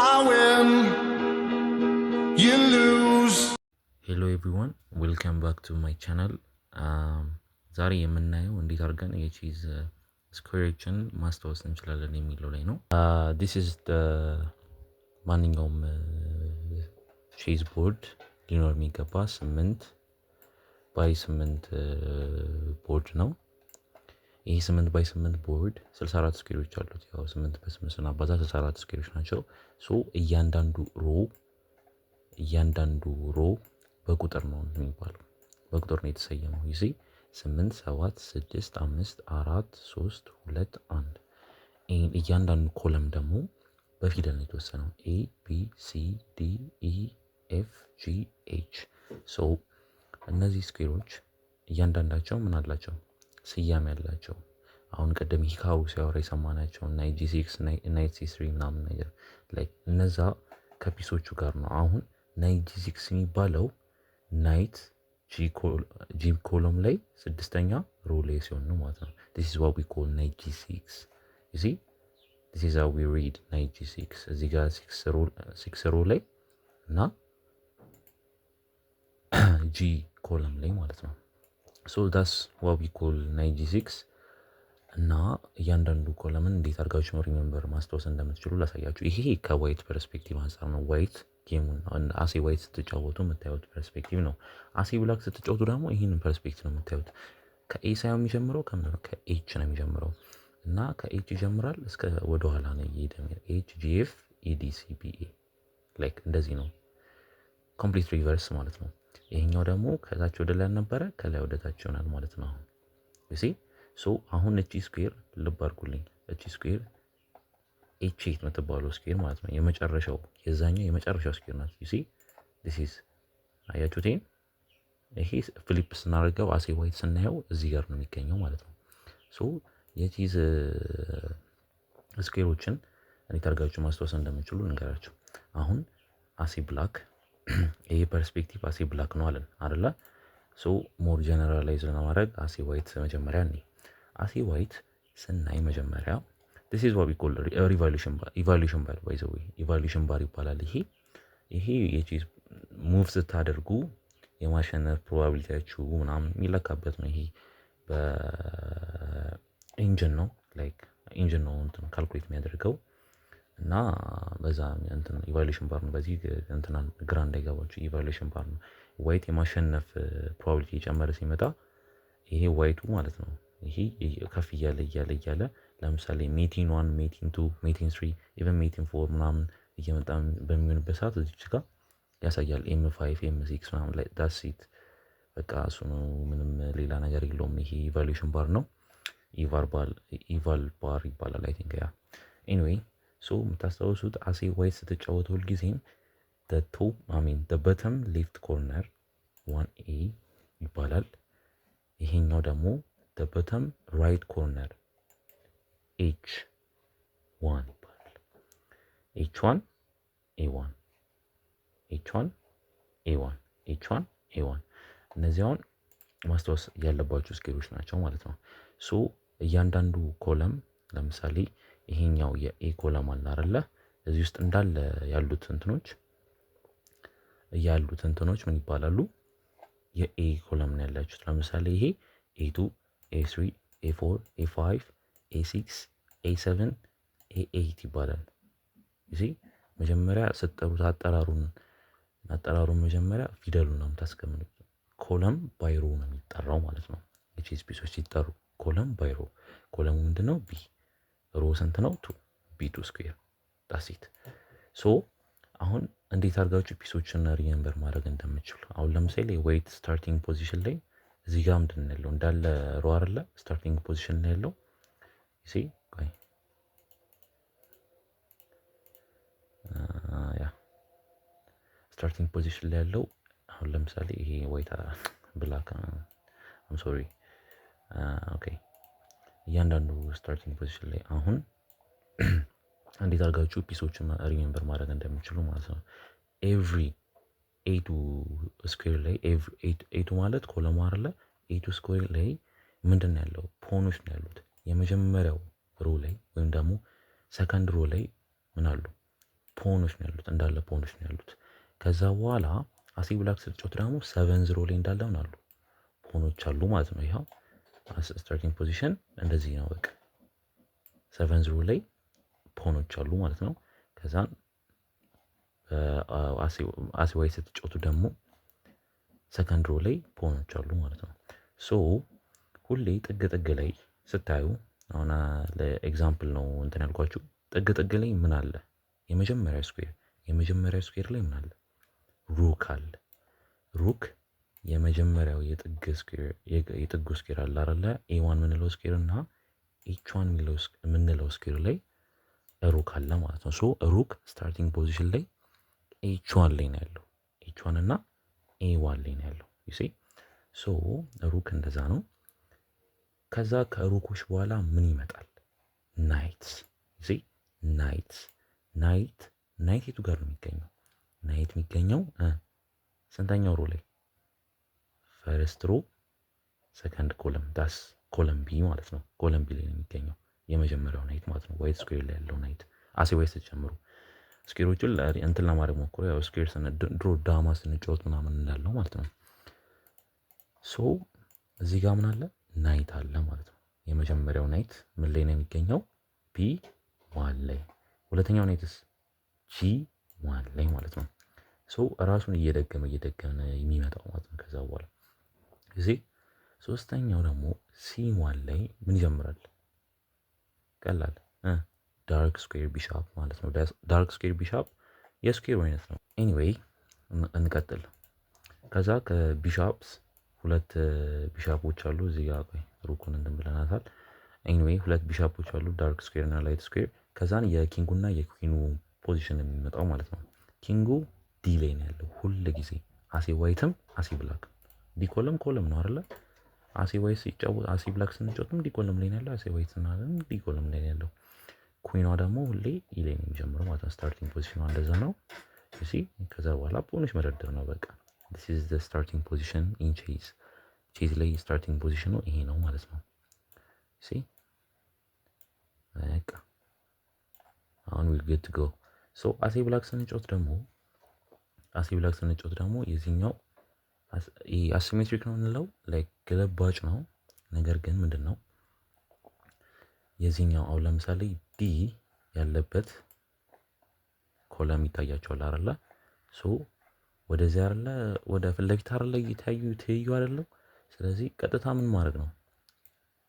I win, you lose. Hello everyone, welcome back to my channel። ዛሬ የምናየው እንዴት አድርገን የ chess square ኦችን ማስታወስ እንችላለን የሚለው ላይ ነው። This is ማንኛውም chess board ሊኖር የሚገባ 8 by 8 ቦርድ ነው። ይህ 8 by 8 ቦርድ 64 square ኦች አሉት። ያው 8 በ8 ስናባዛ 64 square ኦች ናቸው። So እያንዳንዱ row በቁጥር ነው የሚባለው፣ በቁጥር ነው የተሰየመው። You see፣ 8፣ 7፣ 6፣ 5፣ 4፣ 3፣ 2፣ 1። እያንዳንዱ column ደግሞ በፊደል ነው የተወሰነው፣ A B C D E F G H። So እነዚህ square ኦች እያንዳንዳቸው ምን አላቸው? ስያሜ አላቸው። አሁን ቅድም ሂካሩ ሲያወራ የሰማናቸው knight G6፣ knight C3 ምናምን ነገር like እነዛ ከ piece ኦቹ ጋር ነው። አሁን knight G6 የሚባለው knight G column ላይ ስድስተኛ row ላይ ሲሆን ነው ማለት ነው። This is what we call knight G6። You see, this is how we read knight G6። እዚህ ጋር six row ላይ እና G column ላይ ማለት ነው። So that's what we call knight G6። እና እያንዳንዱ column ን እንዴት አድርጋችሁ remember ማስታወስ እንደምትችሉ ላሳያችሁ። ይሄ ከ white perspective አንጻር ነው። White game ኡን as a white ስትጫወቱ የምታዩት perspective ነው። As a black ስትጫወቱ ደግሞ ይህንን perspective ነው የምታዩት። ከ A ሳይሆን የሚጀምረው ከምንድን ነው? ከ H ነው የሚጀምረው እና ከ H ይጀምራል፣ እስከ ወደኋላ ነው እየሄደ፣ H G F E D C B A፣ like እንደዚህ ነው። Complete reverse ማለት ነው። ይሄኛው ደግሞ ከታች ወደ ላይ ነበረ፣ ከላይ ወደ ታች ይሆናል ማለት ነው። አሁን see፣ so አሁን እቺ square ልብ አድርጉልኝ። እቺ square H8 የምትባለው square ማለት ነው። የመጨረሻው፣ የዛኛው የመጨረሻው square ናት። You see, this is፣ አያችሁት? ይሄ flip ስናደርገው as a white ስናየው እዚህ ጋር ነው የሚገኘው ማለት ነው። So የ chess square ኦችን እንዴት አድርጋችሁ ማስታወስ እንደምችሉ ልንገራችሁ። አሁን as a black፣ ይሄ perspective as a black ነው አለን አይደለ? So more generalize ለማድረግ as a white መጀመሪያ እኔ as a white ስናይ መጀመሪያ this is what we call evaluation bar፣ evaluation bar by the way፣ evaluation bar ይባላል። ይሄ የ chess move ስታደርጉ የማሸነፍ probability ያችሁ ምናምን የሚለካበት ነው። ይሄ በ engine ነው፣ like engine ነው እንትን calculate የሚያደርገው እና በዛ እንትን evaluation bar ነው። በዚህ እንትና ግራ እንዳይገባችሁ evaluation bar ነው። White የማሸነፍ probability እየጨመረ ሲመጣ ይሄ white ኡ ማለት ነው። ይሄ ከፍ እያለ እያለ እያለ ለምሳሌ mate in 1፣ mate in 2፣ mate in 3፣ even mate in 4 ምናምን እየመጣ በሚሆንበት ሰዓት እዚች ጋር ያሳያል። M5፣ M6 ምናምን ላይ፣ that's it፣ በቃ እሱ ነው። ምንም ሌላ ነገር የለውም። ይሄ evaluation bar ነው። Eval bar ይባላል I think፣ yeah። Anyway, so የምታስታውሱት as a white ስትጫወቱ ሁልጊዜም top፣ I mean bottom left corner 1A ይባላል። ይሄኛው ደግሞ bottom right corner H1 ይባላል። H1 A1፣ H1 A1፣ H1 A1፣ እነዚህ አሁን ማስታወስ ያለባችሁ square ኦች ናቸው ማለት ነው። So እያንዳንዱ column ለምሳሌ ይሄኛው የ A column አለ አይደለ? እዚህ ውስጥ እንዳለ ያሉት እንትኖች ምን ይባላሉ? የ A column ነው ያላችሁት። ለምሳሌ ይሄ A2፣ A3፣ A4፣ A5፣ A6፣ A7፣ A8 ይባላል። እዚህ መጀመሪያ ስትጠሩት አጠራሩን መጀመሪያ ፊደሉን ነው የምታስቀምጡት። Column by row ነው የሚጠራው ማለት ነው። የ chess piece ኦች ሲጠሩ column by row። Column ኡ ምንድነው? B። Row ስንት ነው? Two፣ B2 square፣ that's it። So አሁን እንዴት አድርጋችሁ piece ኦችን remember ማድረግ እንደምችሉ፣ አሁን ለምሳሌ white starting position ላይ እዚህ ጋር ምንድን ነው ያለው? እንዳለ row አይደለ starting position ላይ ያለው? See፣ ቆይ፣ yeah፣ starting position ላይ ያለው አሁን ለምሳሌ ይሄ white፣ black፣ I'm sorry፣ okay፣ እያንዳንዱ starting position ላይ አሁን እንዴት አድርጋችሁ piece ኦችን remember ማድረግ እንደሚችሉ ማለት ነው። Every A2 square ላይ፣ A2 ማለት column ኡ አይደለ? A2 square ላይ ምንድን ነው ያለው? Pawn ኦች ነው ያሉት። የመጀመሪያው row ላይ ወይም ደግሞ second row ላይ ምን አሉ? Pawn ኦች ነው ያሉት፣ እንዳለ pawn ኦች ነው ያሉት። ከዛ በኋላ as a black ስትጫወት ደግሞ seventh row ላይ እንዳለ ምን አሉ? Pawn ኦች አሉ ማለት ነው። ይኸው starting position እንደዚህ ነው። በቃ seventh row ላይ pawn ኦች አሉ ማለት ነው። ከዛን as a white ስትጫወቱ ደግሞ second row ላይ pawn ኦች አሉ ማለት ነው። So ሁሌ ጥግ ጥግ ላይ ስታዩ፣ አሁን ለ example ነው እንትን ያልኳችሁ፣ ጥግ ጥግ ላይ ምን አለ? የመጀመሪያው square ላይ ምን አለ? Rook አለ። Rook የመጀመሪያው የጥግ square፣ የጥጉ square አለ አይደለ? A one የምንለው square እና H one የምንለው square ላይ rook አለ ማለት ነው። So rook starting position ላይ H one ላይ ነው ያለው። H one እና A one ላይ ነው ያለው። You see? So rook እንደዛ ነው። ከዛ ከ rook ኦች በኋላ ምን ይመጣል? Knights, see? Knights, knight, knight የቱ ጋር ነው የሚገኘው? Knight የሚገኘው ስንተኛው row ላይ? First row, second column, that's column B ማለት ነው። Column B ላይ ነው የሚገኘው የመጀመሪያው knight ማለት ነው። White square ላይ ያለው knight as a white ስትጨምሩ square ኦቹን እንትን ለማድረግ ሞክሮ፣ ያው square ድሮ ዳማ ስንጫወት ምናምን እንዳለው ማለት ነው። So እዚህ ጋር ምን አለ? Knight አለ ማለት ነው። የመጀመሪያው knight ምን ላይ ነው የሚገኘው? B one ላይ። ሁለተኛው knight ስ? G one ላይ ማለት ነው። So ራሱን እየደገመ እየደገመ የሚመጣው ማለት ነው። ከዛ በኋላ ጊዜ ሶስተኛው ደግሞ C one ላይ ምን ይጀምራል? ቀላል፣ dark square bishop ማለት ነው። Dark square bishop የ square አይነት ነው። Anyway እንቀጥል። ከዛ ከ bishops ሁለት bishop ኦች አሉ እዚህ ጋር። ቆይ፣ rook ኡን እንትን ብለናታል። Anyway ሁለት bishop ኦች አሉ፣ dark square እና light square። ከዛን የኪንጉና የኩዊኑ ፖዚሽን የሚመጣው ማለት ነው። King ኡ D ላይ ነው ያለው ሁል ጊዜ፣ as a white ም as a black። D column column ነው አይደለ? As a white ሲጫወት፣ as a black ስንጫወትም D column ላይ ነው ያለው። As a white ስናለም D column ላይ ነው ያለው። Queen ኗ ደግሞ ሁሌ E ላይ ነው የሚጀምረው ማለት ነው። Starting position ኗ እንደዛ ነው። See? ከዛ በኋላ pawn ኦች መደርደር ነው በቃ። This is the starting position in chess። Chess ላይ starting position ኑ ይሄ ነው ማለት ነው። See? በቃ አሁን we good to go። So as a black ስንጫወት ደግሞ የዚህኛው asymmetric ነው የምንለው፣ like ግልባጭ ነው። ነገር ግን ምንድን ነው የዚህኛው? አሁን ለምሳሌ D ያለበት column ይታያቸዋል አይደለ? So ወደዚህ አይደለ? ወደ ፊት ለፊት አይደለ? እየታዩ ትይዩ አይደለም? ስለዚህ ቀጥታ ምን ማድረግ ነው?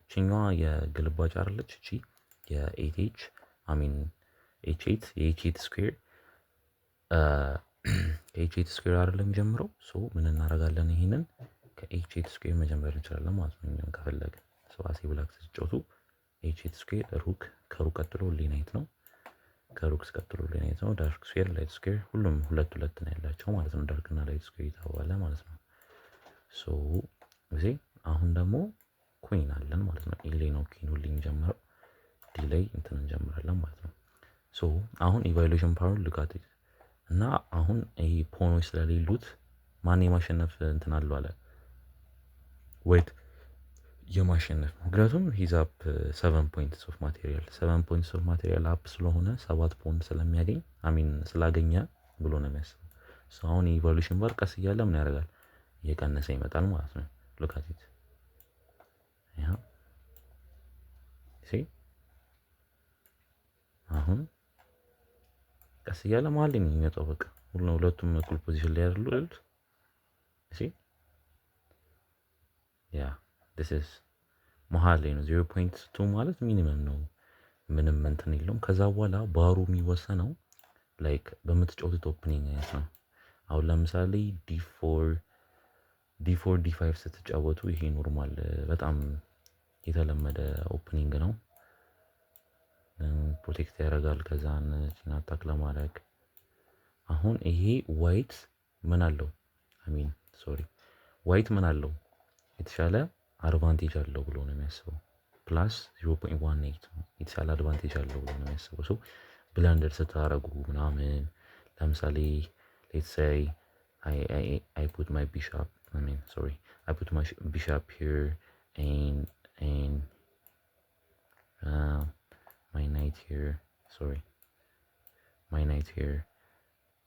እችኛዋ የግልባጭ አይደለች? እቺ የ eight H, I mean H eight፣ የ H eight square፣ ከ H eight square አይደለም የሚጀምረው? So ምን እናደርጋለን? ይሄንን ከ H eight square መጀመር እንችላለን ማለት ነው። እኛም ከፈለግን፣ so as a black ስትጫወቱ H eight square rook፣ ከ rook ቀጥሎ ሁሌ knight ነው። ከ rook ቀጥሎ ሁሌ knight ነው። Dark square፣ light square ሁሉም ሁለት ሁለት ነው ያላቸው ማለት ነው። Dark እና light square የተባለ ማለት ነው። So ጊዜ አሁን ደግሞ queen አለን ማለት ነው። E ላይ ነው queen ሁሌ የሚጀምረው። D ላይ እንትን እንጀምራለን ማለት ነው። So አሁን evaluation power ልጋት እና አሁን ይሄ pawn ኦች ስለሌሉት ማን የማሸነፍ እንትን አለው አለ? White የማሸነፍ፣ ምክንያቱም he's up seven points of material። Seven points of material up ስለሆነ፣ ሰባት pawn ስለሚያገኝ፣ I mean ስላገኘ ብሎ ነው የሚያስበው። አሁን የ evaluation bar ቀስ እያለ ምን ያደርጋል? እየቀነሰ ይመጣል ማለት ነው። Look at it, yeah, see? አሁን ቀስ እያለ መሀል ላይ ነው የሚመጣው። በቃ ሁለቱም እኩል position ላይ ያሉ ያሉት። See? Yeah, this is መሀል ላይ ነው። 0.2 ማለት minimum ነው። ምንም እንትን የለውም። ከዛ በኋላ ባሩ የሚወሰነው like በምትጫወቱት opening አይነት ነው። አሁን ለምሳሌ D4 D4 D5 ስትጫወቱ ይሄ normal በጣም የተለመደ opening ነው። Protect ያደርጋል ከዛን attack ለማድረግ። አሁን ይሄ white ምን አለው? I mean, sorry, white ምን አለው? የተሻለ advantage አለው ብሎ ነው የሚያስበው። Plus 0.18 የተሻለ advantage አለው ብሎ ነው የሚያስበው። So blunder ስታረጉ ምናምን፣ ለምሳሌ let's say I put my bishop, I mean, sorry, I put my bishop here and my knight here, sorry, my knight here.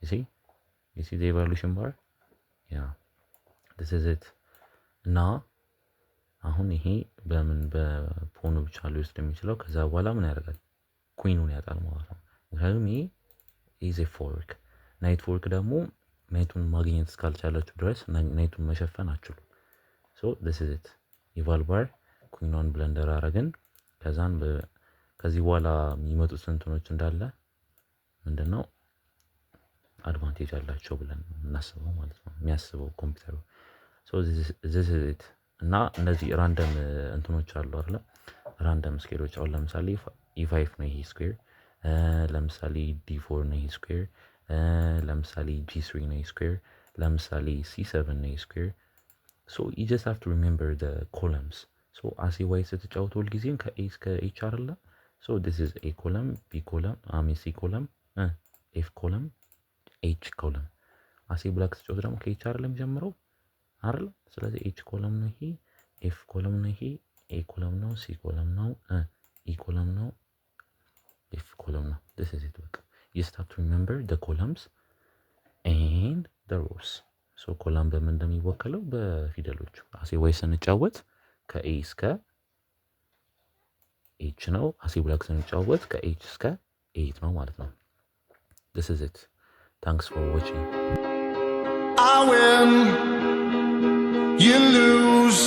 You see? You see the evaluation bar? Yeah, this is it. እና አሁን ይሄ በምን በ pawn ኡ ብቻ ሊወስድ የሚችለው፣ ከዛ በኋላ ምን ያደርጋል? Queen ኡን ያጣል ማለት ነው። ምክንያቱም ይሄ is a fork። Knight fork ደግሞ knight ኡን ማግኘት እስካልቻላችሁ ድረስ knight ኡን መሸፈን አትችሉም። So this is it. Eval bar፣ queen ኗን blunder አረግን። ከዛን ከዚህ በኋላ የሚመጡት እንትኖች እንዳለ ምንድን ነው advantage አላቸው ብለን እናስበው ማለት ነው የሚያስበው ኮምፒውተሩ። So this is it. እና እነዚህ random እንትኖች አሉ አይደለ? Random square ኦች፣ አሁን ለምሳሌ E5 ነው ይሄ square፣ ለምሳሌ D4 ነው ይሄ square፣ ለምሳሌ G3 ነው ይሄ square፣ ለምሳሌ C7 ነው ይሄ square። So you just have to remember the columns. So as a white ስትጫወቱ ሁልጊዜም ከ A እስከ H አይደለ? So this is A column, B column, I mean C column, F column, H column። As a black ስትጫወቱ ደግሞ ከ H አይደለም የሚጀምረው አይደል? ስለዚህ H column ነው ይሄ፣ F column ነው ይሄ፣ A column ነው፣ C column ነው፣ E column ነው፣ F column ነው። This is it. በቃ you just have to remember the columns and the rows. So column በምን እንደሚወከለው በፊደሎቹ። As a white ስንጫወት ከ A እስከ H ነው። As a black ስንጫወት ከ H እስከ 8 ነው ማለት ነው። This is it. Thanks for watching. I win, you lose.